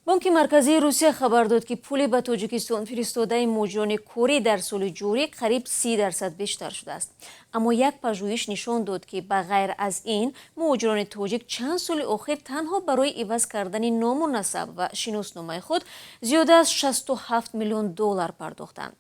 Бонки Марказии Русия хабар дод, ки пули ба Тоҷикистон фиристодаи муҳоҷирони корӣ дар соли ҷорӣ қариб 30% бештар шудааст. Аммо як пажӯҳиш нишон дод, ки ба ғайр аз ин муҳоҷирони тоҷик чанд соли охир танҳо барои иваз кардани ному насаб ва шиносномаи худ зиёда аз 67 миллион доллар пардохтанд.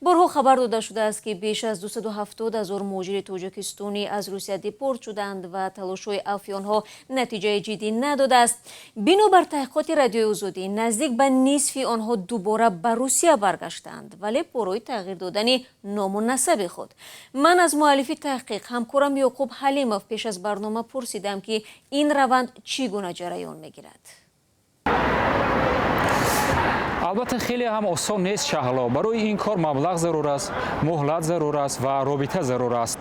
Борҳо хабар дода шудааст, ки беш аз 270 ҳазор муҳоҷири тоҷикистонӣ аз Русия депорт шуданд ва талошҳои авфи онҳо натиҷаи ҷиддӣ надодааст. Бинобар таҳқиқоти Радиои Озодӣ, наздик ба нисфи онҳо дубора ба Русия баргаштанд, вале барои тағйир додани ному насаби худ. Ман аз муаллифи таҳқиқ, ҳамкорам Ёқуб Ҳалимов, пеш аз барнома пурсидам, ки ин раванд чӣ гуна ҷараён мегирад. Албатта, хеле ҳам осон нест, Шаҳло. Барои ин кор маблағ зарур аст, муҳлат зарур аст ва робита зарур аст.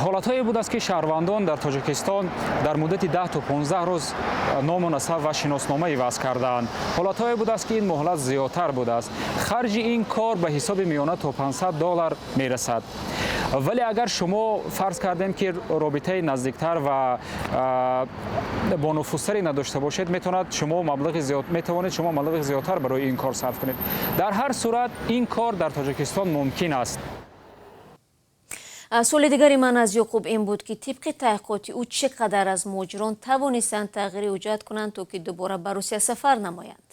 Ҳолатҳое будааст, ки шаҳрвандон дар Тоҷикистон дар муддати 10 то 15 рӯз ному насаб ва шиноснома иваз кардаанд. Ҳолатҳое будааст, ки ин муҳлат зиёдтар будааст. Харҷи ин кор ба ҳисоби миёна то 500 доллар мерасад. Вале агар шумо, фарз кардем, ки робитаи наздиктар ва бонуфузтаре надошта бошед, метавонед шумо маблағи зиёдтар барои ин кор сарф кунед. Дар ҳар сурат, ин кор дар Тоҷикистон мумкин аст. Суоли дигари ман аз Ёқуб ин буд, ки тибқи таҳқиқоти ӯ чӣ қадар аз муҳоҷирон тавонистанд тағйири ҳуҷҷат кунанд, то ки дубора ба Русия сафар намоянд.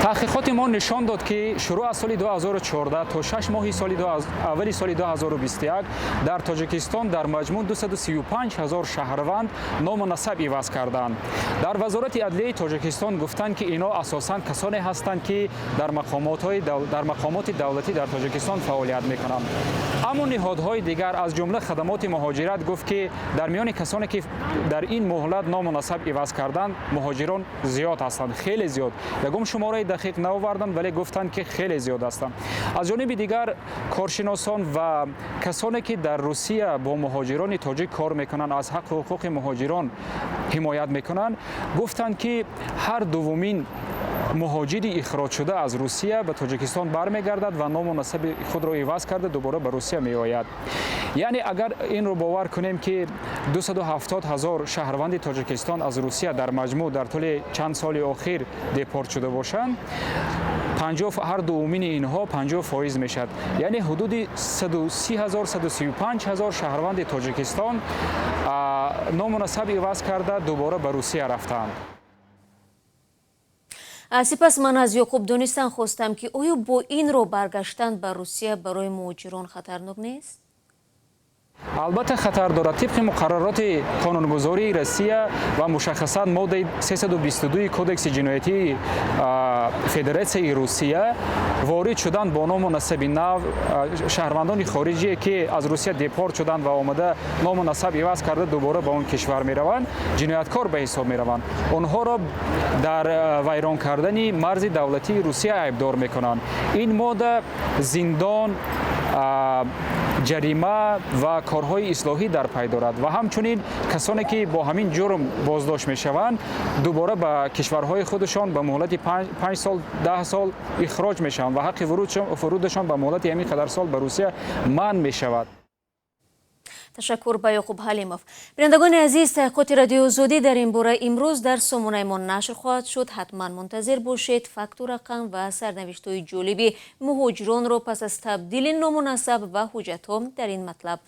Таҳқиқоти мо нишон дод, ки шурӯъ аз соли 2014 то 6 моҳи соли аввали соли 2021 дар Тоҷикистон дар маҷмӯъ 235 ҳазор шаҳрванд ному насаб иваз карданд. Дар Вазорати адлияи Тоҷикистон гуфтанд, ки ино асосан касоне ҳастанд, ки дар мақомоти давлатӣ дар Тоҷикистон фаъолият мекунанд. Аммо ниҳодҳои дигар, аз ҷумла хадамоти муҳоҷират, гуфт, ки дар миёни касоне, ки дар ин муҳлат ному насаб иваз карданд, муҳоҷирон зиёд ҳастанд, хеле зиёд. Ягон шумораи дақиқ наоварданд, вале гуфтанд, ки хеле зиёд ҳастанд. Аз ҷониби дигар, коршиносон ва касоне, ки дар Русия бо муҳоҷирони тоҷик кор мекунанд, аз ҳаққу ҳуқуқи муҳоҷирон ҳимоят мекунанд, гуфтанд, ки ҳар дуввумин муҳоҷири ихроҷшуда аз Русия ба Тоҷикистон бармегардад ва ному насаби худро иваз карда, дубора ба Русия меояд. Яъне агар инро бовар кунем, ки 270 ҳазор шаҳрванди Тоҷикистон аз Русия дар маҷмӯъ дар тӯли чанд соли охир депорт шуда бошанд, ҳар дуввумини инҳо 50% мешавад, яъне ҳудуди 130 ҳазор, 135 ҳазор шаҳрванди Тоҷикистон ному насаб иваз карда, дубора ба Русия рафтанд. Сипас ман аз Ёқуб донистан хостам, ки оё бо ин роҳ баргаштан ба Русия барои муҳоҷирон хатарнок нест. Албатта, хатар дорад. Тибқи муқаррароти қонунгузории Россия ва мушаххасан моддаи 322 Кодекси ҷиноятии Федератсияи Русия, ворид шудан бо ному насаби нав, шаҳрвандони хориҷие, ки аз Русия депорт шуданд ва омада ному насаб иваз карда, дубора ба он кишвар мераванд, ҷинояткор ба ҳисоб мераванд. Онҳоро дар вайрон кардани марзи давлатии Русия айбдор мекунанд. Ин модда зиндон, ҷарима ва корҳои ислоҳӣ дар пай дорад. Ва ҳамчунин касоне, ки бо ҳамин ҷурм боздошт мешаванд, дубора ба кишварҳои худашон ба муҳлати 5 сол, 10 сол ихроҷ мешаванд ва ҳаққи вурудашон ба муҳлати ҳамин қадар сол ба Русия манъ мешавад. Ташаккур ба Ёқуб Ҳалимов. Бинандагони азиз, таҳқиқоти Радиои Озодӣ дар ин бора имрӯз дар сомонаи мо нашр хоҳад шуд. Ҳатман мунтазир бошед. Факту рақам ва сарнавиштҳои ҷолиби муҳоҷиронро пас аз табдили ному насаб ва ҳуҷҷатҳо дар ин матлаб.